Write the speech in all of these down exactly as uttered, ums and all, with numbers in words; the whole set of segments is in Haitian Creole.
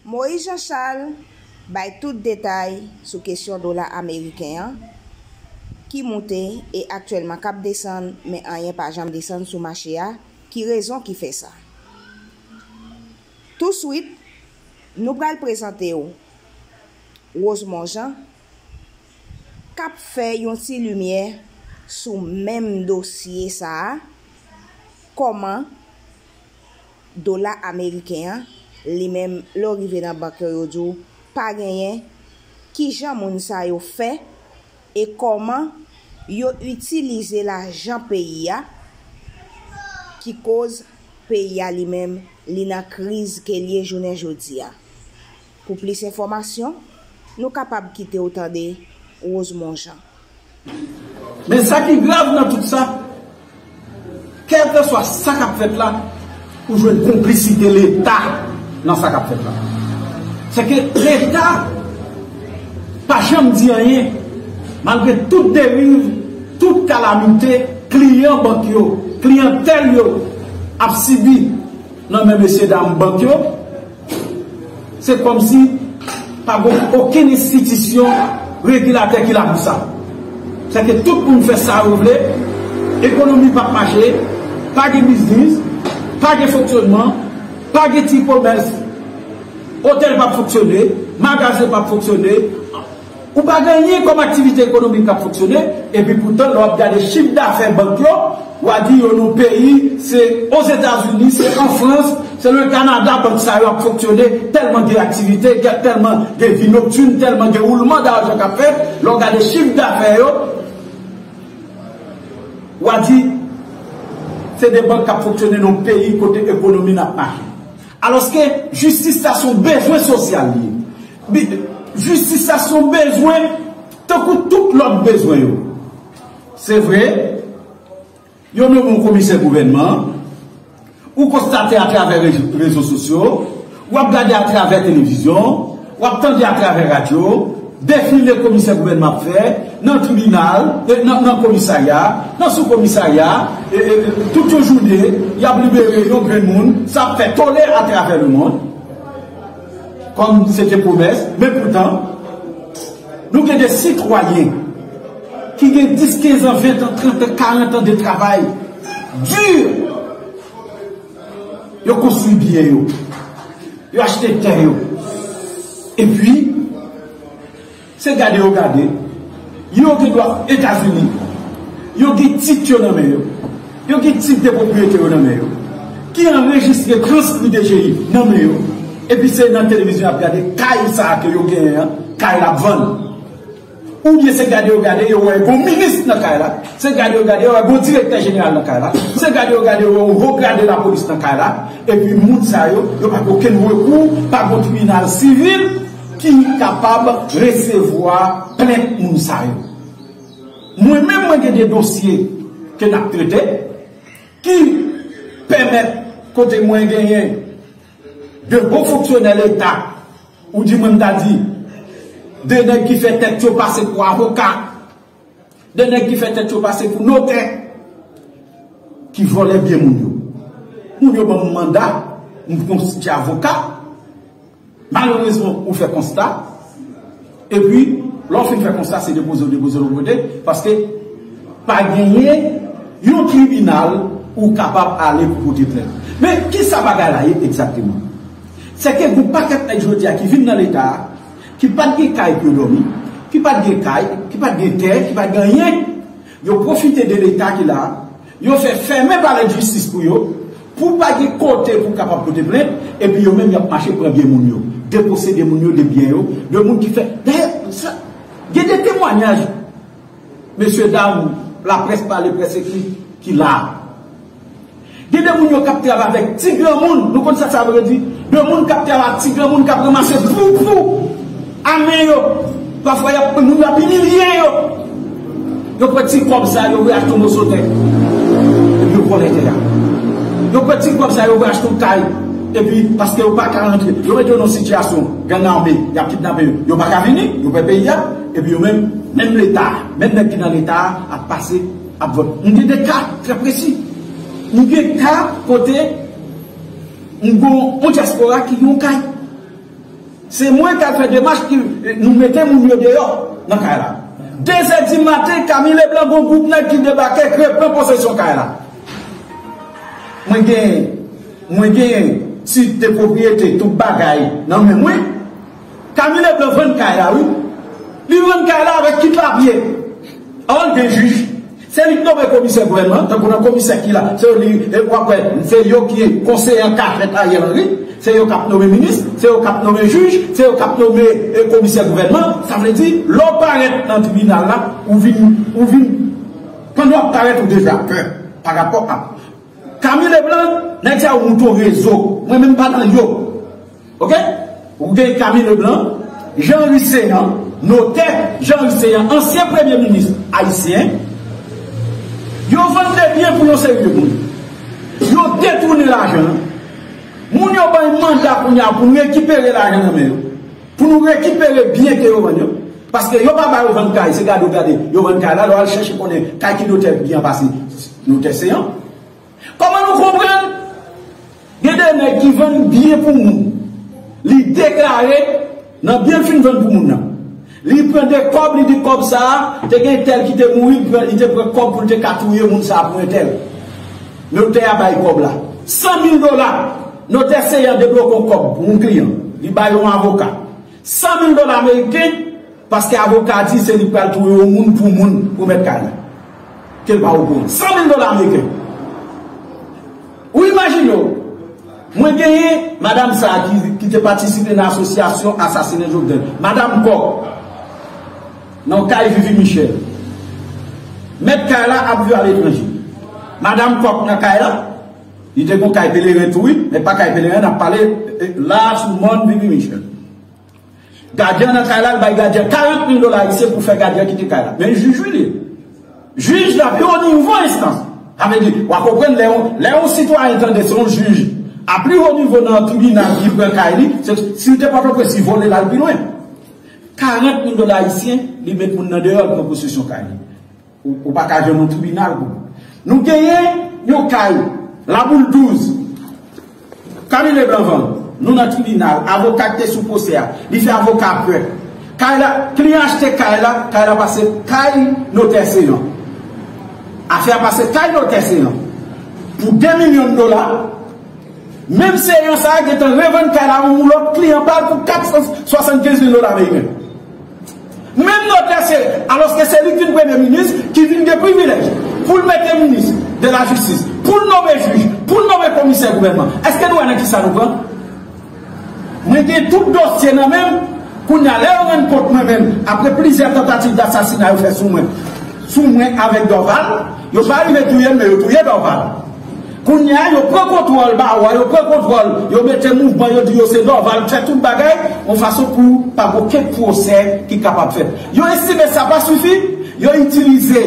Moïse Jean Charles bay tout detay sou kesyon dola ameriken an ki moute e aktyèlman k ap desann, men anyen pa janm desann sou mache a. Ki rezon ki fè sa? Touswit, nou pral prezante w Rosemond Jean k ap fè yon ti limyè sou menm dosye sa a, kòman dola ameriken an, li menm, lè w rive nan bank yo, yo di w pa genyen, kijan moun sa yo fè e kòman yo itilize lajan peyi a ki koz peyi a li menm, li nan kriz ke l ye jounen jodi a. Pou plis enfòmasyon, nou kapab kite w tande Rosemond Jean. Men sa ki grav nan tout sa, kèlkeswa sa k ap fèt la, ou jwenn konplisite Leta nan sa k ap fèt la. Sèke Leta pa janm di anyen, malgre tout deriv, tout kalamite, kliyan bank yo, kliyantèl yo ap sibi nan men mesyedam bank yo, se kòmsi pa gen okenn enstitisyon regilatè ki la pou sa. Sèke tout moun fè sa yo vle, ekonomi p ap mache, pa gen biznis, pa gen fonksyònman, pa gen ti komès, otèl p ap fonksyone, magazen p ap fonksyone, ou pa gen anyen kòm aktivite ekonomik k ap fonksyone, epi poutan lè w ap gade chif dafè bank yo, w a di yo nan peyi, se Ozetazini, se an Frans, se le Kanada, bank sa yo ap fonksyone, tèlman gen aktivite, gen, tèlman gen vi noktin, tèlman gen woulman dajan k ap fèt, lè w gade chif dafè yo, w a di se de bank k ap fonksyone nan peyi kote ekonomi n ap mache. Alòske jistis la se yon bezwen sosyal li ye. Jistis la se yon bezwen tankou tout lòt bezwen yo. Se vre, yo nonmen yon komisè gouvènman an, ou konstate atravè rezo sosyo, w ap gade atravè televizyon, w ap tande atravè radyo, defile komisè gouvènman ap fè, nan tribinal, nan komisarya, nan soukomisarya, tout yon jounen, y ap libere yon grenn moun, sa ap fè tole atravè lemonn. Kòm se te pwomès, men poutan, nou gen de sitwayen ki gen dis, kenz an, ven an, trant an, karant an de travay di. Yo konstwi byen yo. Yo achte tè yo. Epi, se gade yo gade. Yo gen dwa Etazini. Yo gen tit yo nan men yo. Yo gen tit de pwopriyete yo nan men yo. Ki anrejistre, transkri D G I nan men yo. Epi se nan televizyon y ap gade kay sa a ke yo genyen an, kay la ap vann. Oubyen se gade yo gade, yo wè gon minis nan kay la. Se gade yo gade, yo wè gon direktè jeneral nan kay la. Se gade yo gade, yo wè yon wo grade lapolis nan kay la. Epi moun sa yo, yo pa gen okenn rekou, pa gon tribinal sivil ki kapab resevwa plent moun sa yo. Mwen menm, mwen gen de dosye ke n ap trete, ki pèmèt kote mwen genyen de bon fonksyonè Leta, ou di mwen m ta di, de nèg ki fè tèt yo pase pou avoka, de nèg ki fè tèt yo pase pou notè, ki vòlè byen moun yo. Moun yo ban m manda, m konstitye avoka, malerezman, ou fè konsta, epi, lè w fin fè konsta, se depoze w depoze l yon kote, paske pa genyen yon tribinal ou kapab ale pou pote plent. Men, kisa bagay la ye egzakteman? Se ke gon pakèt nèg jodi a ki vin nan Leta a, ki pa t gen kay pou yo dòmi, ki pa t gen kay, ki pa t gen tè, ki pa t gen anyen, yo pwofite de Leta ki la a, yo fè fèmen palè jistis pou yo, pou pa gen kote pou kapab pote plent, epi yo menm y ap mache pran byen moun yo, deposede moun yo de byen yo, de moun ki fè. Dayè, sa, gen de temwanyaj, mesye dam, laprès pale, près ekri, ki la a. Gen de moun yo k ap travay avèk ti granmoun, nou konn sa sa vle di? De moun k ap travay ak ti granmoun k ap ranmase pou pou a men yo. Pafwa y ap, moun yo ap imilye yo. Yo pran ti kòb sa yo, yo voye achte yon moso tè. Epi yo vòlè tè a. Yo pran ti kòb sa yo, voye achte yon kay. Epi, paske yo pa ka rantre, yo mete yo nan sitiyasyon gang ame, y ap kidnape yo. Yo pa ka vini, yo pè peyi a. Epi yo menm, menm Leta, menm nèg ki nan Leta a ap pase ap vòt. M gen de ka trè presi. M gen ka kote m gon yon dyaspora ki gen yon kay. Se mwen k al fè demach ki nou mete moun yo deyò nan kay la. De zè di maten, Camille Leblanc, gon gwoup nèg ki debake, k repran posesyon kay la. Mwen gen, mwen gen tit de pwopriyete, tout bagay nan men mwen. Camille Leblanc vann kay la, wi. Li vann kay la avèk kit papye. An, gen jij. Se li k nonmen komisè gouvènman, tankou nan komisè ki la, se yo li, e w ap wè, se yo ki konseye an kafèt Ariel Henry, se yo k ap nonmen minis, se yo k ap nonmen jij, se yo k ap nonmen, e, komisè gouvènman. Sa vle di, lè w parèt nan tribinal la, ou vin, ou vin, pandan w ap parèt, ou deja pè pa rapò a Camille Leblanc, nèg sa yo monte yon rezo. Mwen menm pa nan yo. Oke? Ou gen Camille Leblanc, Jean Henry Céant, notè Jean Henry Céant, ansyen premye minis ayisyen, yo vann de byen pou yon seri de moun. Yo detounen lajan an. Moun yo bay manda kounye a pou n rekipere lajan nan men yo. Pou nou rekipere byen ke yo vann yo. Paske yo pa ba yo vann kay, se gade yo gade. Yo vann kay la, lè w al chèche konnen kay ki notè byen pase notè Céant. Kòman nou konprann? Gen de nèg ki vann byen pou moun. Li deklare nan byen l fin vann pou moun nan. Li pran de kòb, li di kòb sa a, te gen entèl ki te mouri, li pran, li te pran kòb pou l te ka touye moun sa a pou entèl. Notè a bay kòb la. San mil dola. Notè Céant debloke yon kòb pou yon kliyan. Li bay yon avoka. San mil dola ameriken, paske avoka a di se li k pral touye yon moun pou moun pou mèt kay la. Ke l pa okouran. San mil dola ameriken. Ou imajine w, mwen genyen madanm sa a ki, ki te patisipe nan asosyasyon asasinen Jovenel. Madanm Kòk, nan kay Vivi Michel. Mèt kay la ap viv aletranje. Madanm Kòk nan kay la, li te gon kay Pelerin tou, wi, men pa kay Pelerin, n ap pale, e, la sou mòn Vivi Michel. Gadyen nan kay la, l bay gadyen karant mil dola ayisyen pou fè gadyen kite kay la. Men jij wi li ye. Jij la pi wo nivo enstans. Sa vle di, w a konprann lè yon, lè yon sitwayen tande se yon jij a pi wo nivo nan tribinal ki pran kay li, se, si l te Pòtoprens, li vole l al pi lwen. Karant mil dola ayisyen, li met moun nan deyò, l pran posesyon kay li. Ou, ou pa ka jwenn yon tribinal pou. Nou genyen yon kay, Laboul douz. Camille Leblanc vann. Nou nan tribinal. Avoka k te sou pwosè a. Li fè avoka pè. Kay la, kliyan achte kay la, kay la pase kay notè Céant. Afè a pase kay notè Céant. Pou de milyon dola, menm Céant sa a gentan revann kay la yon lòt kliyan pa l pou kat san swasannkenz mil dola ameriken. Menm notè se, alòske se li ki vin premye minis, ki vin gen privilèj pou l mete minis de la jistis, pou l nonmen jij, pou l nonmen komisè gouvènman. Èske nou wè nan kisa nou pran? Mwen gen tout dosye nan men m. Kounye a, lè yo rann kont mwen menm, apre plizyè tantativ dasasina yo fè sou mwen, sou mwen avèk Dorval, yo pa rive touye m, men yo touye Dorval. Kounye a, yo pran kontwòl bawo a, yo pran kontwòl, yo mete mouvman, yo di yo se Dorval k fè tout bagay, yon fason pou pa gen okenn pwosè ki kapab fèt. Yo estime sa pa sifi, yo itilize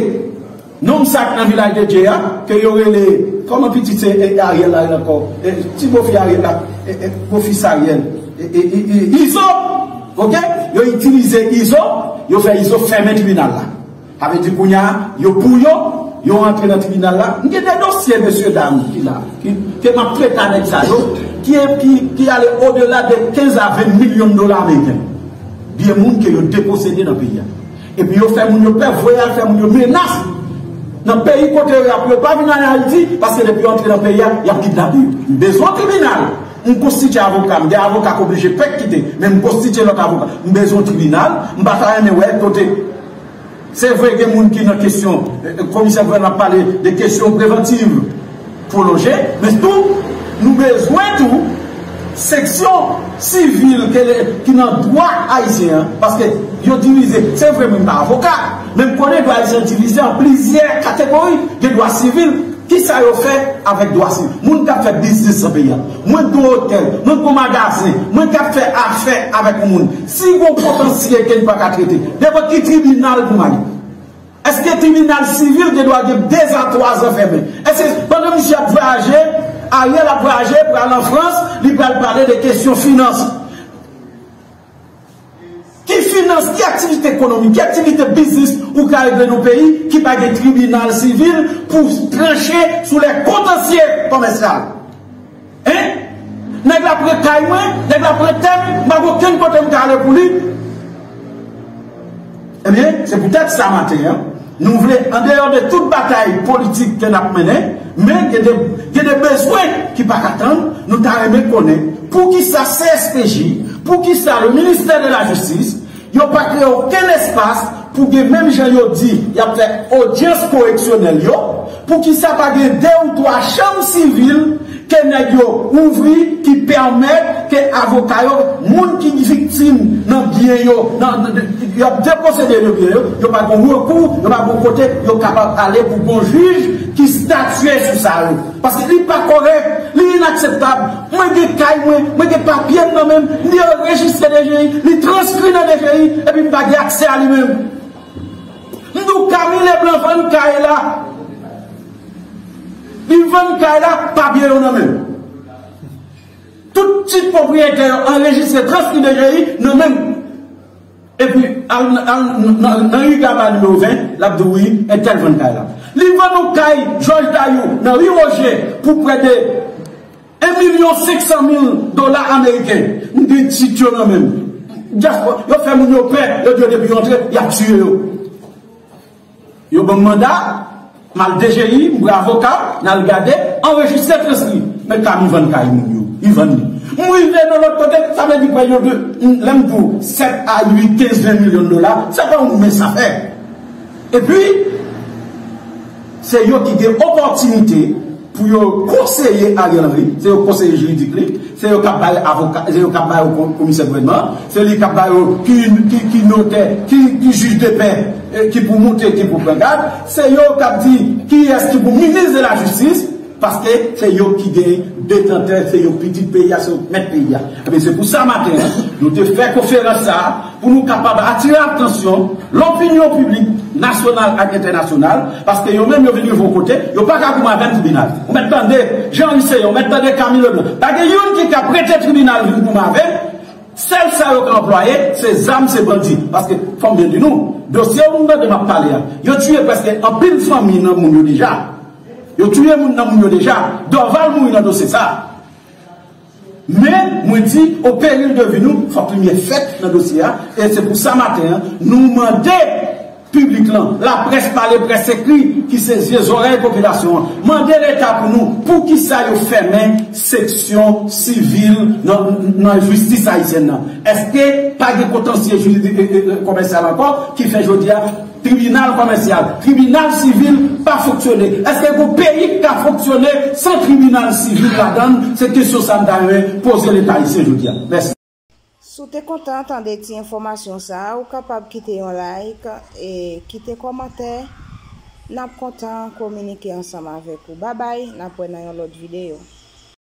nonm sa k nan Vilaj de Dye a, ke yo rele, kòman pitit se, e, Ariel la rele ankò? E, ti bofi Ariel la, e, e, bofis Ariel, e, e, e, e, Izo, oke? Yo itilize Izo, yo fè Izo fèmen tribinal la. Sa vle di kounye a, yo pou yo, yo rantre nan tribinal la. M gen de dosye, mesye dam, ki la, ki, ke m ap trete a nèg sa yo, ki, ki, ki ale odela de kenz a ven milyon dola ameriken. Byen moun ke yo deposede nan peyi a. Epi yo fè moun yo pè, voye al fè moun yo menas. Nan peyi kote yo ye a, pou yo pa vin an Ayiti, paske depi yo antre nan peyi a, y ap kidnape yo. M bezwen tribinal. M konstitye avoka, m gen avoka k oblije pèk kite, men m konstitye lòt avoka. M bezwen tribinal, m pa ta renmen wè kote. Se vre gen moun ki nan kesyon, eh, komisè gouvènman ap pale de kesyon prevantiv pwolonje, men tou, nou bezwen tou seksyon sivil ke le, ki nan dwa ayisyen an, paske yo divize. Se vre, mwen pa avoka, men m konnen dwa ayisyen an divize an plizyè kategori. Gen dwa sivil, kisa yo fè avèk dwa sivil? Moun k ap fè biznis nan peyi a. Mwen gen yon otèl, mwen gen yon magazen, mwen k ap fè afè avèk yon moun. Si gen yon kontansyè ke n pa ka trete, devan ki tribinal pou m ale? Èske tribinal sivil gen dwa gen de a twa zan fèmen? Èske pandan misye ap vwayaje, Ariel ap vwayaje, pral an Frans, li pral pale de kesyon finans? Ki finans, ki aktivite ekonomik, ki aktivite biznis ou ka regle nan peyi ki pa gen tribinal sivil pou tranche sou lè kontansyè komèsyal? Hein? Nèg la pran kay mwen, nèg la pran tè m, m pa gen okenn kote Pou li. Ebyen, se poutèt sa maten an, nou vle, andeyò de tout batay politik ke n ap mennen, men gen de, gen de bezwen ki pa ka tann, nou ta renmen konnen poukisa C S P J, poukisa le ministè de la jistis, yo pa kreye okenn espas pou gen, menm jan yo di y ap fè odyans koreksyonèl yo, poukisa pa gen de ou twa chanm sivil ke nèg yo ouvri, ki pèmèt ke avoka yo, moun ki viktim nan byen yo, nan, nan, y ap deposede de byen yo, yo pa gen rekou, yo pa gen kote yo kapab ale pou gen yon jij ki statye sou sa yo. Paske li pa kòrèk, li inakseptab. Mwen gen kay mwen, mwen gen papye m nan men m, li anrejistre D G I, li transkri nan D G I, epi m pa gen aksè a li menm. M di w Camille Leblanc vann kay la. Li vann kay la, papye yo nan men l. Tout tit pwopriyetè yo anrejistre, transkri D G I nan men l. Epi, al, al nan, nan Rigaba nimewo ven, l ap di w wi, entèl vann kay la. Li vann yon kay Jòj Dayou nan ri Woje pou prè de en milyon senk san mil dola ameriken. M gen tit yo nan men m. Dyaspò, yo fè moun yo pè, yo di yo depi yo antre, y ap tiye yo. Yo ban m manda, m al D G I, m pran avoka, n al gade, anrejistre, transkri. Men Camille vann kay moun yo, li vann li. M rive nan lòt kote, sa vle di prè yo de, lè m di w sèt a uit, kenz, ven milyon dola, se pa yon mens afè. Epi, se yo ki gen opòtinite pou yo konseye Ariel Henry, se yo konseye jiridik li, se yo k ap bay avoka, se yo k ap bay yo kon-, komisè gouvènman, se li k ap bay yo ki, ki, ki notè, ki, ki jij de pè, eh, ki pou moute, ki pou pran gad, se yo k ap di kiyès ki pou minis de la jistis, paske se yo ki gen detantè, se yo pitit peyi a, se yo k mèt peyi a. Ebyen, se pou sa maten an, nou te fè konferans sa a, pou nou kapab atire atansyon lopinyon piblik nasyonal ak entènasyonal, paske yo menm yo vin rive yon kote, yo pa ka goumen avè n tribinal. Ou mèt tande, Jean Riceyon, ou mèt tande Camille Leblanc. Pa gen youn ki ka prete tribinal vin goumen avè n. Sèl sa yo ka anplwaye, se zam, se bandi. Paske, fò m byen di nou, dosye ou tande m ap pale a, yo tiye prèske anpil fanmi nan moun yo deja. Yo tiye moun nan moun yo deja. Dorval mouri nan dosye sa a. Men, mwen di, o peril de vi nou, fòk limyè fèt nan dosye a, e se pou sa maten an, nou mande piblik lan, laprès pale, près ekri, ki se zye zòrèy popilasyon an, mande Leta pou nou, poukisa yo fèmen seksyon sivil nan, nan jistis ayisyèn nan? Èske pa gen kontansye jiridik, e, e, e, komèsyal ankò ki fè jodi a tribinal komèsyal, tribinal sivil pa fonksyone? Èske gon peyi k ka fonksyone san tribinal sivil ladan l? Se kesyon sa m ta renmen poze Leta ayisyen jodi a. Mèsi. Si w te kontan tande ti enfòmasyon sa a, ou kapab kite yon like e kite kòmantè. N ap kontan kominike ansanm avèk ou. Babay, n ap wè nan yon lòt videyo.